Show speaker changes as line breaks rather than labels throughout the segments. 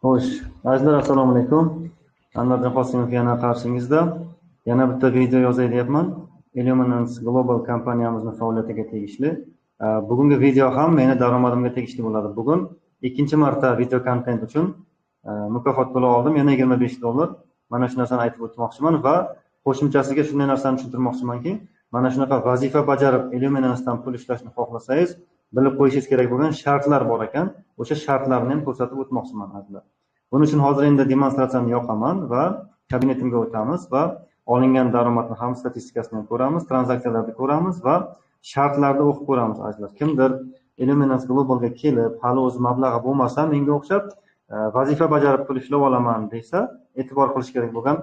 Xo'sh, azizlar, assalomu alaykum. Anvarjon Qosimov yana qarshingizda. Yana bitta video yozay deyapman. Illuminance Global kompaniyamizning faoliyatiga tegishli. Bugungi video ham meni daromadimga tegishli bo'ladi. Bugun ikkinchi marta video kontent uchun mukofot puli oldim, yana $25. Mana shu narsani aytib o'tmoqchiman va qo'shimchasiga shunday narsani tushuntirmoqchimanki, mana shunaqa vazifa bajarib Illuminance'dan pul ishlashni xohlasangiz, bilib qo'yishingiz kerak bo'lgan shartlar bor ekan. O'sha shartlarni ham ko'rsatib o'tmoqchiman, azizlar. Buning uchun hozir endi demonstratsiyani yoqaman va kabinetimga o'tamiz va olingan daromadni ham statistikasini ham ko'ramiz, tranzaksiyalarni ko'ramiz va shartlarni o'qib ko'ramiz, azizlar. Kimdir Illuminance Globalga kelib, hali o'z mablag'i bo'lmasa, menga o'xshab vazifa bajarib pul ishlab olaman desa, e'tibor qilish kerak bo'lgan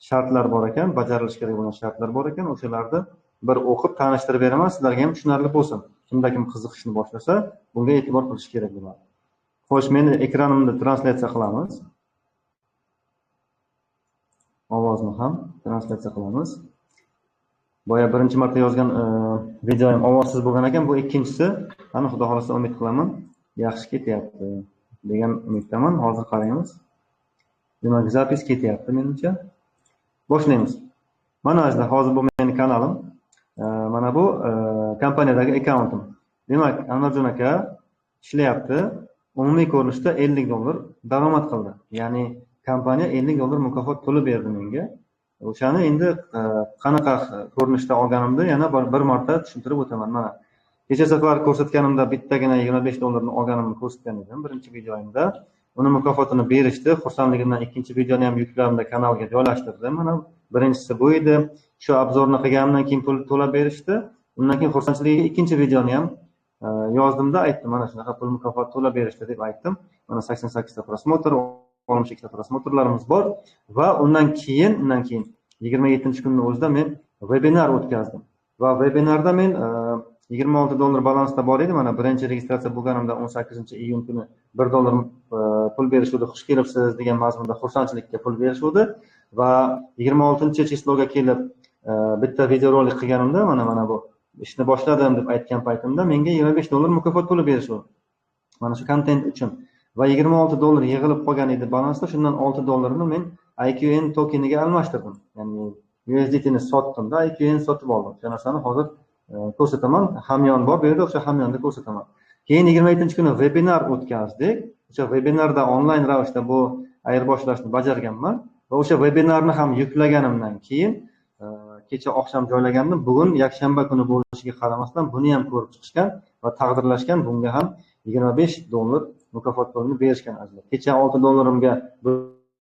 shartlar bor ekan, bajarilishi kerak bo'lgan shartlar bor ekan. O'shalarni bir o'qib tanishtirib beraman, sizlarga ham tushunarli bo'lsin. Kimda kim qiziqishni boshlasa, bunga e'tibor qilish kerak bo'ladi. Xo'sh, meni ekranimni translyatsiya qilamiz. Ovozni ham translyatsiya qilamiz. Boya birinchi marta yozgan videoim ovozsiz bo'lgan ekan, bu ikkinchisi. Ana xudo xolasa umid qilaman, yaxshi ketyapti degan umiddaman. Hozir qaraymiz. Demak, zapis ketyapti menimcha. Boshlaymiz. Mana azizlar, hozir bu mening kanalim. Mana bu kompaniyadagi akkauntim. Demak, Anvarjon aka ishlayapti. Umumiy ko'rinishda $50 daromad qildi. Ya'ni kompaniya $50 mukofot puli berdi menga. O'shani endi qanaqa ko'rinishda olganimni yana bir marta tushuntirib o'taman. Mana kecha safar ko'rsatganimda bittagina $25 olganimni ko'rsatgan edim birinchi videoyimda. Uni mukofotini berishdi. Xursandligimdan ikkinchi videoni ham yuklamda kanalga joylashtirdim. Mana birinchisi bu edi. Shu obzorni qilganimdan keyin pul to'lab berishdi. Undan keyin xursandchiligiga ikkinchi videoni ham yozdimda aytdim, mana shunaqa pul mukofot to'lab berishdi deb aytdim. Mana 88 ta prosmotr, 62 ta prosmotrlarimiz bor va undan keyin 27-kunning o'zida men webinar o'tkazdim. Va webinarda men $26 balansda bor edi. Mana birinchi registratsiya bo'lganimda 18-iyun kuni $1 pul berishuvdi, xush kelibsiz degan mazmunda xursandchilikka pul berishuvdi va 26-chisloga kelib bitta videorolik qilganimda mana bu ishni boshladim deb aytgan paytimda menga $25 mukofot puli berishuvdi. Mana shu kontent uchun va $26 yig'ilib qolgan edi balansda. Shundan $6 men IQN tokeniga almashtirdim. Ya'ni USDT ni sotdimda IQN sotib oldim. O'sha narsani hozir ko'rsataman. Hamyon bor bu yerda, o'sha hamyonda ko'rsataman. Keyin 27-kuni webinar o'tkazdik. O'sha webinarda onlayn ravishda bu ayirboshlashni bajarganman va o'sha webinarni ham yuklaganimdan keyin kecha oqshom joylagandim. Bugun yakshanba kuni bo'lishiga qaramasdan buni ham ko'rib chiqishgan va taqdirlashgan. Bunga ham $25 mukofot pulini berishgan, azizlar. Kecha $6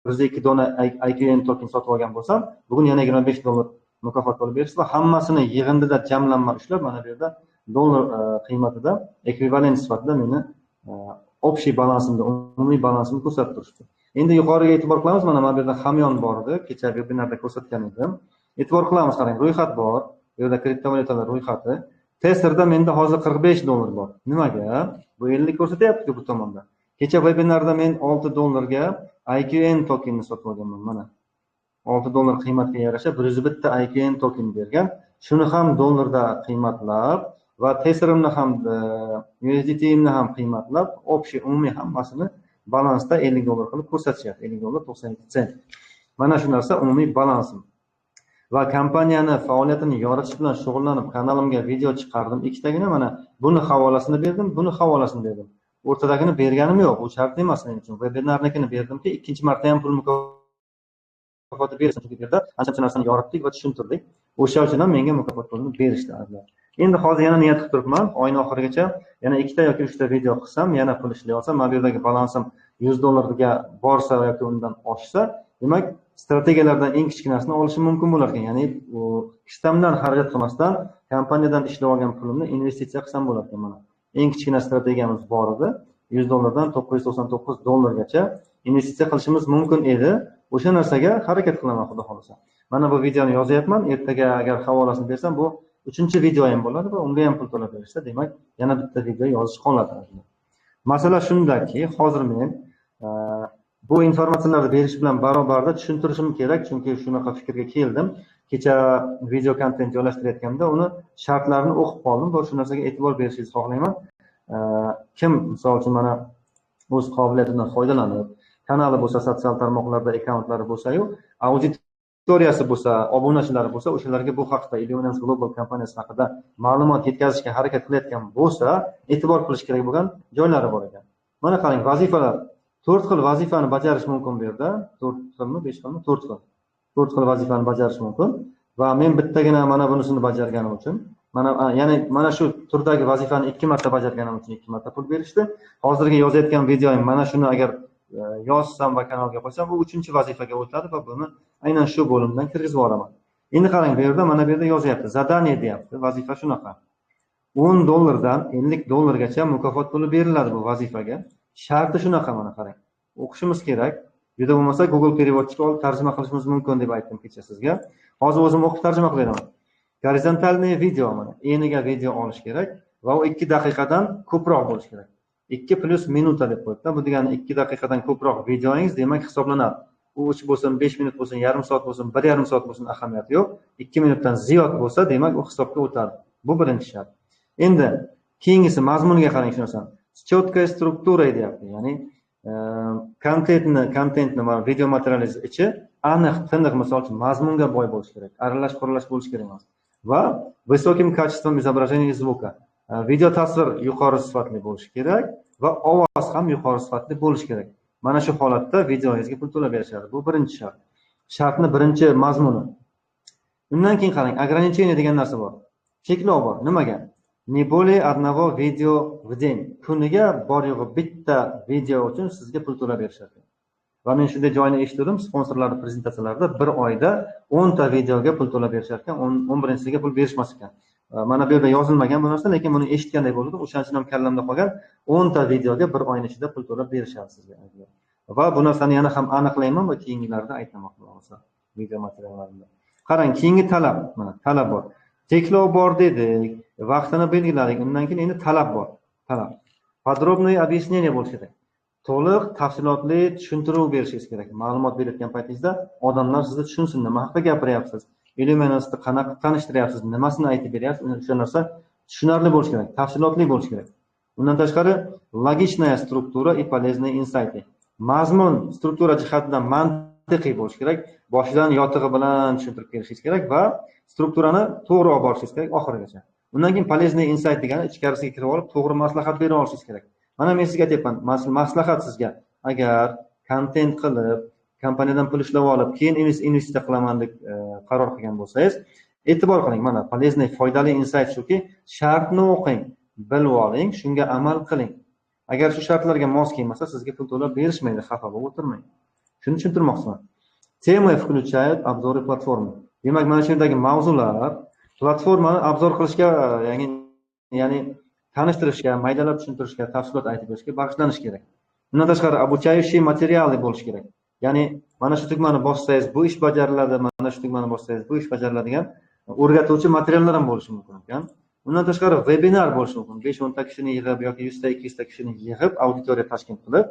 102 dona IQN token sotib olgan bo'lsam, bugun yana $25 mukofot puli berishdi va hammasini yig'indida jamlanma ushlab mana bu yerda dollar qiymatida ekvivalent sifatida meni общий balansimda, umumiy balansimni ko'rsatib turishdi. Endi yuqoriga e'tibor qilamiz. Mana bu yerda hamyon bor edi, kecha webinarda ko'rsatgan edim. E'tibor qilamiz, qarang, ro'yxat bor. Bu yerda kriptovalyutalar ro'yxati. Testerda menda hozir $45 bor. Nimaga? Bu 50 ko'rsatyapti-ku bu tomonda. Kecha webinarda men $6 IQN tokenini sotib olganman. Mana $6 qiymatga yarasha 101 ta IQN token bergan. Shuni ham dollarda qiymatlab va Tether'imni ham USDT'imni ham qiymatlab, общий umumiy hammasini balansda $50 qilib ko'rsatishyapti. $50.97. Mana shu narsa umumiy balansim. Va kompaniyani faoliyatini yoritish bilan shug'ullanib kanalimga video chiqardim ikkitagina. Mana buni havolasini berdim, buni havolasini berdim. O'rtadagini berganim yo'q, u shart emas men uchun. Webinarnikini berdimki, ikkinchi marta ham pul mukofoti bersin, chunki bu yerda ancha narsani yoritdik va tushuntirdik. O'sha uchun ham menga mukofot pulini berishdi, azizlar. Endi hozir yana niyat qilib turibman, oyning oxirigacha yana 2 yoki 3 ta video qilsam, yana pul ishlay olsam, mana bu yerdagi balansim $100 ga borsa yoki undan oshsa, demak strategiyalardan eng kichkinasini olishim mumkin bo'lar ekan. Ya'ni u kishamdan xarajat qilmasdan kompaniyadan ishlab olgan pulimni investitsiya qilsam bo'lar ekan. Mana eng kichkina strategiyamiz bor edi. $100 dan $999 gacha investitsiya qilishimiz mumkin edi. O'sha narsaga harakat qilaman, xudo xolasa. Mana bu videoni yozyapman. Ertaga agar havolasini bersam, bu 3-videoyim bo'ladi va unga ham pul to'lab berishsa, demak yana bitta video yozish qoladi. Masala shundaki, hozir men bu informatsiyalarni berish bilan barobarda tushuntirishim kerak, chunki shunaqa fikrga keldim. Kecha video kontent joylashtirayotganimda uni shartlarini o'qib qoldim va shu narsaga e'tibor berishingizni xohlayman. Kim misol uchun mana o'z qobiliyatidan foydalanib Kanali bo'lsa, sotsial tarmoqlarda akkauntlari bo'lsa-yu, auditoriyasi bo'lsa, obunachilari bo'lsa, o'shalarga bu haqda, Illuminance Global kompaniyasi haqida ma'lumot yetkazishga harakat qilayotgan bo'lsa, e'tibor qilish kerak bo'lgan joylari bor ekan. Mana qarang, vazifalar. 4 xil vazifani bajarish mumkin bu yerda. 4 xilmi, 5 xilmi? 4 xil. 4 xil vazifani bajarish mumkin. Va men bittagina mana bunisini bajarganim uchun, mana ya'ni mana shu turdagi vazifani 2 marta bajarganim uchun 2 marta pul berishdi. Hozirgi yozayotgan videoim mana shuni agar yozsam va kanalga qo'ysam, bu 3-vazifaga o'tadi va buni aynan shu bo'limdan kirgizib yuboraman. Endi qarang, bu yerda mana bu yerda yozyapti, zadание deyapti. Vazifa shunaqa. 10 dollardan 50 dollargacha mukofot puli beriladi bu vazifaga. Sharti shunaqa, mana qarang. O'qishimiz kerak. Juda bo'lmasa Google переводчик olib tarjima qilishimiz mumkin deb aytdim kecha sizga. Hozir o'zim o'qib tarjima qilib beraman. Gorizontalniy video, mana eniga video olish kerak va u 2 daqiqadan ko'proq bo'lishi kerak. 2 plus minuta deb qo'yibdi. Bu degani 2 daqiqadan ko'proq videoingiz demak hisoblanadi. U 3 bo'lsin, 5 minut bo'lsin, yarim soat bo'lsin, 1,5 soat bo'lsin ahamiyati yo'q. 2 minutdan ziyod bo'lsa, demak u hisobga o'tadi. Bu birinchi shart. Endi keyingisi mazmunga qarang shu narsani. Четкая структура deyapti. Ya'ni kontentni mana video materialingiz ichi aniq, tiniq, misol uchun mazmunga boy bo'lishi kerak. Aralash quralash bo'lishi kerak emas. Va высоким качеством изображения и звука. Video tasvir yuqori sifatli bo'lishi kerak va ovoz ham yuqori sifatli bo'lishi kerak. Mana shu holatda videongizga pul to'lab berishadi. Bu birinchi shart. Shartni birinchi mazmuni. Undan keyin qarang, ограничение degan narsa bor. Cheklov bor. Nimaga? Не более одного видео в день. Kuniga bor yo'g'i bitta video uchun sizga pul to'lab berishadi. Va men shunday joyini eshitdim, sponsorlar prezentatsiyalarida bir oyda 10 ta videoga pul to'lab berishar ekan, 11-siga pul berishmas ekan. Mana bu yerda yozilmagan bu narsa, lekin buni eshitganday bo'ldim. O'shaning uchun ham kallamda qolgan. 10 ta videoga bir oyning ichida pul to'lab berishadi sizga. Va bu narsani yana ham aniqlayman va keyingilarda aytaman, xudo xohlasa, video materiallarimda. Qarang, keyingi talab, mana talab bor. Cheklov bor dedik, vaqtini belgiladik. Undan keyin endi talab bor. Talab. Подробное объяснение bo'lishi kerak. To'liq, tafsilotli tushuntiruv berishingiz kerak. Ma'lumot berayotgan paytingizda odamlar sizni tushunsin, nima haqida gapiryapsiz, Illuminance'ni qanaqa tanishtiryapsiz, nimasini aytib beryapsiz, o'sha narsa tushunarli bo'lishi kerak, tafsilotli bo'lishi kerak. Undan tashqari, логичная структура и полезные инсайты. Mazmun struktura jihatidan mantiqiy bo'lishi kerak, boshidan yotig'i bilan tushuntirib kelishingiz kerak va strukturani to'g'ri olib borishingiz kerak oxirigacha. Undan keyin полезный инсайт degani ichkarisiga kirib olib to'g'ri maslahat bera olishingiz kerak. Mana men sizga aytyapman, maslahat sizga. Agar kontent qilib, kompaniyadan pul ishlab olib, keyin investitsiya qilaman deb qaror qilgan bo'lsangiz, e'tibor qiling, mana полезный, foydali insight shuki, shartni o'qing, bilib oling, shunga amal qiling. Agar shu shartlarga mos kelmasa, sizga pul to'lab berishmaydi, xafa bo'lib o'tirmang. Shuni tushuntirmoqchiman. Темы включают обзоры платформы. Demak, mana shu yerdagi mavzular platformani обзор qilishga, ya'ni tanishtirishga, maydalab tushuntirishga, tafsilot aytib berishga bag'ishlanishi kerak. Undan tashqari обучающие материалы bo'lishi kerak. Ya'ni mana shu tugmani bossangiz bu ish bajariladi, mana shu tugmani bossangiz bu ish bajariladigan o'rgatuvchi materiallar ham bo'lishi mumkin ekan. Undan tashqari webinar bo'lishi mumkin. 5-10 ta kishini yig'ib yoki 100 ta, 200 ta kishini yig'ib auditoriya tashkil qilib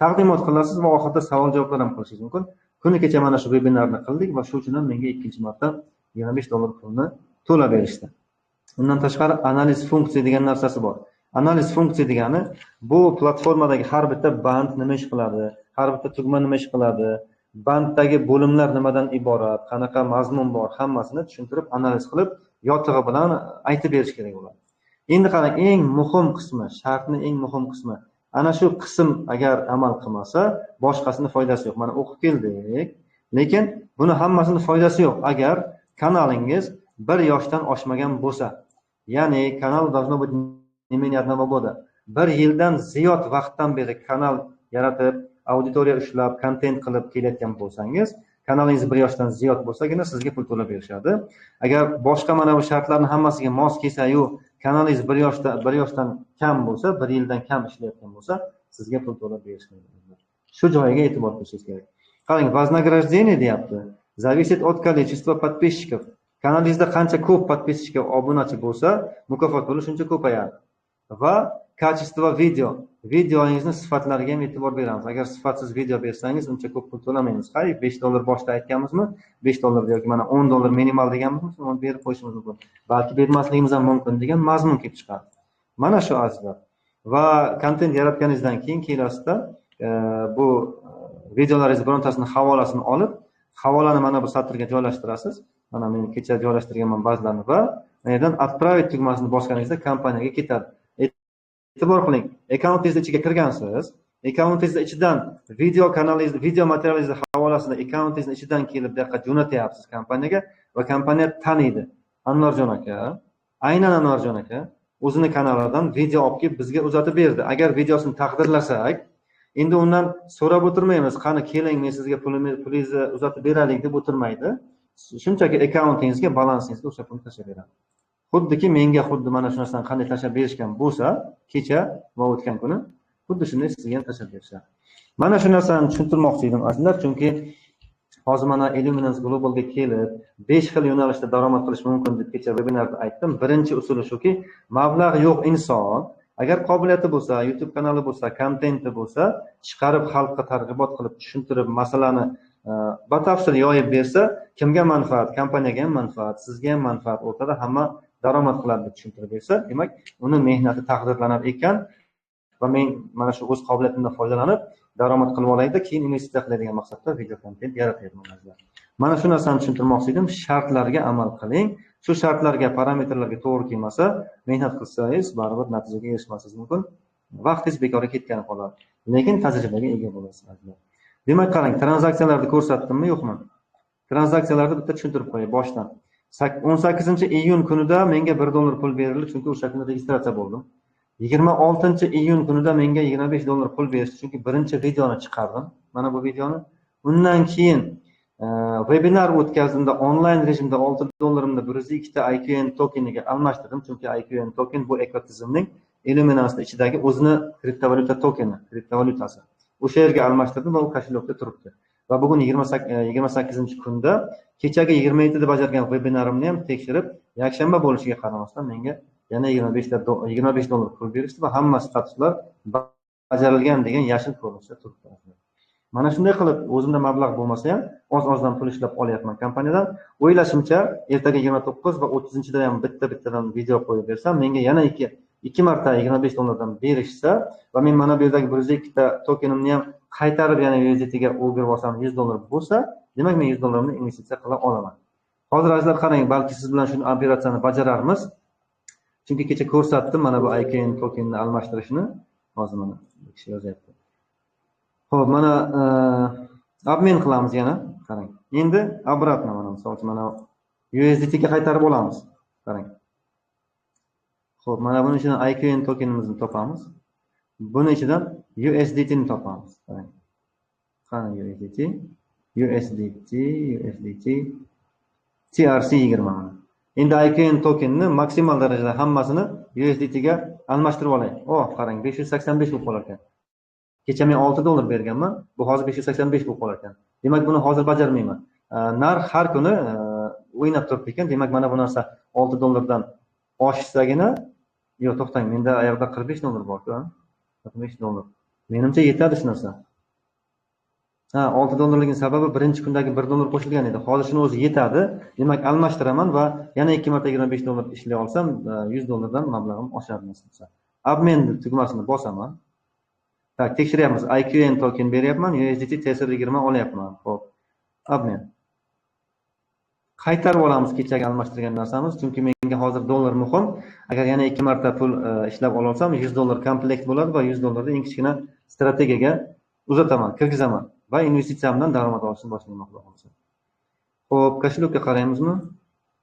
taqdimot qilasiz va oxirida savol javoblar ham qilishingiz mumkin. Kuni kecha mana shu webinarni qildik va shu uchun ham menga ikkinchi marta 25 dollar pulni to'lab berishdi. Undan tashqari analiz funksiya degan narsasi bor. Analiz funksiya degani bu platformadagi har bitta band nima ish qiladi, har bitta tugma nima ish qiladi, banddagi bo'limlar nimadan iborat, qanaqa mazmun bor, hammasini tushuntirib, analiz qilib, yotig'i bilan aytib berish kerak bo'ladi. Endi qarang, eng muhim qismi, shartning eng muhim qismi. Ana shu qism agar amal qilmasa, boshqasini foydasi yo'q. Mana o'qib keldik, lekin buni hammasini foydasi yo'q agar kanalingiz 1 yoshdan oshmagan bo'lsa. Ya'ni kanal должно быть не менее одного года. 1 yildan ziyod vaqtdan beri kanal yaratib, auditoriya ushlab, kontent qilib kelayotgan bo'lsangiz, kanalingiz 1 yoshdan ziyod bo'lsagina sizga pul to'lab berishadi. Agar boshqa mana bu shartlarning hammasiga mos kelsa-yu, kanalingiz 1 yoshdan kam bo'lsa, 1 yildan kam ishlayotgan bo'lsa, sizga pul to'lab berishmaydi. Shu joyiga e'tibor qilishingiz kerak. Qarang, вознаграждение deyapti. Зависит от количества подписчиков. Kanalingizda qancha ko'p подписчик, obunachi bo'lsa, mukofot puli shuncha ko'payadi. Va качество видео. Videoingizni sifatlariga ham e'tibor beramiz. Agar sifatsiz video bersangiz, uncha ko'p pul to'lamaymiz. Hay, 5 dollar boshda aytganmizmi? 5 dollar yoki mana 10 dollar minimal deganmizmi? Uni berib qo'yishimiz mumkin. Balki bermasligimiz ham mumkin degan mazmun kelib chiqadi. Mana shu azizlar. Va kontent yaratganingizdan keyin kelasida bu Videolaringizni birontasini havolasini olib, havolani mana bu satrga joylashtirasiz. Mana men kecha joylashtirganman ba'zilarini va mana yerdan отправить tugmasini bosganingizda kompaniyaga ketadi. E'tibor qiling, akkauntingizni ichiga kirgansiz, akkauntingizni ichidan video kanalingiz, video materialingizni havolasini akkauntingizni ichidan kelib bu yoqqa jo'natyapsiz kompaniyaga va kompaniya taniydi. Anvarjon aka, aynan Anvarjon aka o'zini kanalidan video olib kelib bizga uzatib berdi. Agar videosini taqdirlasak, endi undan so'rab o'tirmaymiz, qani keling men sizga pulingizni uzatib beraylik deb o'tirmaydi. Shunchaki akkauntingizga, balansingizga o'sha pulni tashlab beradi. Xuddiki menga xuddi mana shu narsani qanday tashlab berishgan bo'lsa, kecha va o'tgan kuni xuddi shunday sizga ham tashlab berishadi. Mana shu narsani tushuntirmoqchi edim azizlar, chunki hozir mana Illuminance Globalga kelib 5 xil yo'nalishda daromad qilish mumkin deb kecha vebinarda aytdim. Birinchi usuli shuki, mablag' yo'q inson agar qobiliyati bo'lsa, YouTube kanali bo'lsa, kontenti bo'lsa, chiqarib xalqqa targ'ibot qilib, tushuntirib, masalani batafsil yoyib bersa, kimga manfaat? Kompaniyaga ham manfaat, sizga ham manfaat, o'rtada hamma daromad qiladi deb tushuntirib bersa, demak, uni mehnati taqdirlanar ekan va men mana shu o'z qobiliyatimdan foydalanib daromad qilib olayda, keyin investitsiya qilay degan maqsadda video kontent yaratyapman azizlar. Mana shu narsani tushuntirmoqchi edim. Shartlarga amal qiling. Shu shartlarga, parametrlarga to'g'ri kelmasa, mehnat qilsangiz baribir natijaga erishmasligingiz mumkin. Vaqtingiz bekorga ketgani qoladi. Lekin tajribaga ega bo'lasiz azizlar. Demak, qarang, tranzaksiyalarni ko'rsatdimmi, yo'qmi? Tranzaksiyalarni bitta tushuntirib qo'yay boshdan. 18-iyun kunida menga $1 pul berildi, chunki o'sha kuni registratsiya bo'ldim. 26-iyun kunida menga $25 pul berishdi, chunki birinchi videoni chiqardim. Mana bu videoni. Undan keyin webinar o'tkazdimda onlayn rejimda $6 102 ta IQN tokeniga almashtirdim, chunki IQN token bu ekotizimning Illuminance ichidagi o'zini kriptovalyuta tokeni, kriptovalyutasi. O'sha yerga almashtirdim va u koshelokda turibdi. Va bugun 28-kunda kechagi 27 da bajargan webinarimni ham tekshirib, yakshanba bo'lishiga qaramasdan menga yana $25 pul berishdi va hamma statuslar bajarilgan degan yashil ko'rinishda turibdi. Mana shunday qilib o'zimda mablag' bo'lmasa ham oz-ozdan pul ishlab olyapman kompaniyadan. O'ylashimcha, ertaga 29 va 30-da ham bitta-bittadan video qo'yib bersam, menga yana 2 marta $25 berishsa va men mana bu yerdagi 102 ta tokenimni ham qaytarib yana USDT ga o'girib olsam $100 bo'lsa, demak men $100 investitsiya qila olaman. Hozir azizlar qarang, balki siz bilan shuni operatsiyani bajararmiz. Chunki kecha ko'rsatdim mana bu IQN tokenini almashtirishni. Hozir mana bir kishi yozyapti. Xo'p, mana obmen qilamiz yana, qarang. Endi обратно mana misol uchun mana USDT ga qaytarib olamiz. Qarang. Xo'p, mana buning ichidan IQN tokenimizni topamiz. Buni ichidan USDT ni topamiz. Qarang. Qani USDT? USDT, USDT TRC20 mana. Endi IQN tokenni maksimal darajada hammasini USDT ga almashtirib olay. Oh, qarang, 585 bo'lib qolar ekan. Kecha men $6 berganman, bu hozir 585 bo'lib qolar ekan. Demak, buni hozir bajarmayman. Narx har kuni o'ynab turibdi ekan. Demak, mana bu narsa $6 oshsagina, yo'q, to'xtang, menda ayoqda $45 bor-ku, $45. Menimcha yetadi shu narsa. Ha, $6 sababi birinchi kundagi $1 qo'shilgan edi. Hozir shuni o'zi yetadi. Demak, almashtiraman va yana 2 marta $25 ishlay olsam, $100 mablag'im oshadi nasib qilsa. Obmen tugmasini bosaman. Tak, tekshiryapmiz. IQN token beryapman, USDT TSR20 olyapman. Xo'p. Obmen. Qaytarib olamiz kechagi almashtirgan narsamiz, chunki menga hozir dollar muhim. Agar yana 2 marta pul ishlab ola olsam, $100 komplekt bo'ladi va $100 eng kichkina strategiyaga uzataman, kirgizaman va investitsiyamdan daromad olishni boshlayman xudo xohlasa. Xo'p, koshelokka qaraymizmi?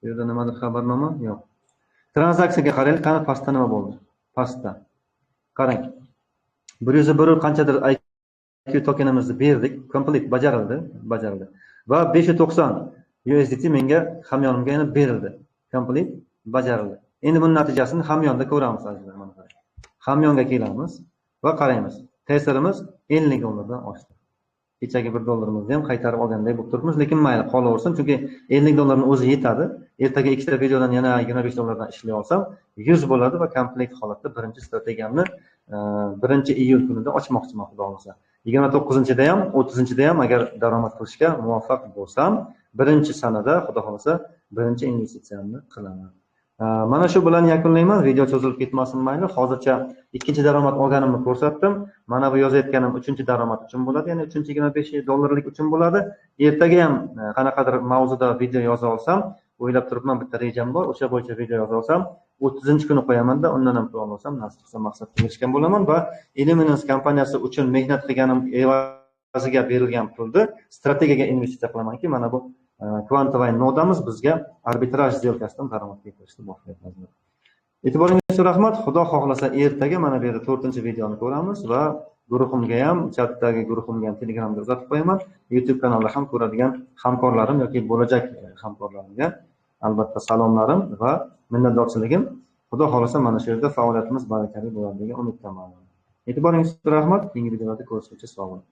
Bu yerda nimadir xabarnoma? Yo'q. Tranzaksiyaga qaraylik, qani pastda nima bo'ldi? Pastda. Qarang. 101 qanchadir IQ tokenimizni berdik, complete bajarildi, bajarildi. Va 590 USDT menga hamyonimga yana berildi. Complete bajarildi. Endi buning natijasini hamyonda ko'ramiz azizlar, mana qarang. Hamyonga kelamiz va qaraymiz. Tesirimiz $50 oshdi. Kechagi $1 ham qaytarib olganday bo'lib turibmiz, lekin mayli, qolaversin, chunki $50 o'zi yetadi. Ertaga ikkita videodan yana $25 ishlay olsam, 100 bo'ladi va komplekt holatda birinchi strategiyamni 1-iyul kunida ochmoqchiman xudo xohlasa. 29-da ham, 30-da ham agar daromad qilishga muvaffaq bo'lsam, birinchi sanada xudo xohlasa birinchi investitsiyamni qilaman. Mana shu bilan yakunlayman. Video cho'zilib ketmasin, mayli. Hozircha ikkinchi daromad olganimni ko'rsatdim. Mana bu yozayotganim uchinchi daromad uchun bo'ladi, ya'ni uchinchi 25 dollarlik uchun bo'ladi. Ertaga ham qanaqadir mavzuda video yoza olsam, o'ylab turibman, bitta rejam bor, o'sha bo'yicha video yoza olsam, 30-kuni qo'yamanda, undan ham pul olsam, nasib qilsa maqsadga erishgan bo'laman va Illuminance kompaniyasi uchun mehnat qilganim evaziga berilgan pulni strategiyaga investitsiya qilamanki, mana bu квантовый nodamiz bizga arbitraj сделка sidan daromad keltirishni boshlayapmiz. E'tiboringizga uchun rahmat. Xudo xohlasa, ertaga mana bu yerda 4-videoni ko'ramiz va guruhimga ham, chatdagi guruhimga ham, Telegramga uzatib qo'yaman. YouTube kanalda ham ko'radigan hamkorlarim yoki bo'lajak hamkorlarimga albatta salomlarim va minnatdorchiligim. Xudo xohlasa, mana shu yerda faoliyatimiz barakali bo'ladi degan umiddaman. E'tiboringizga rahmat. Keyingi videolarda ko'rishguncha sog' bo'ling.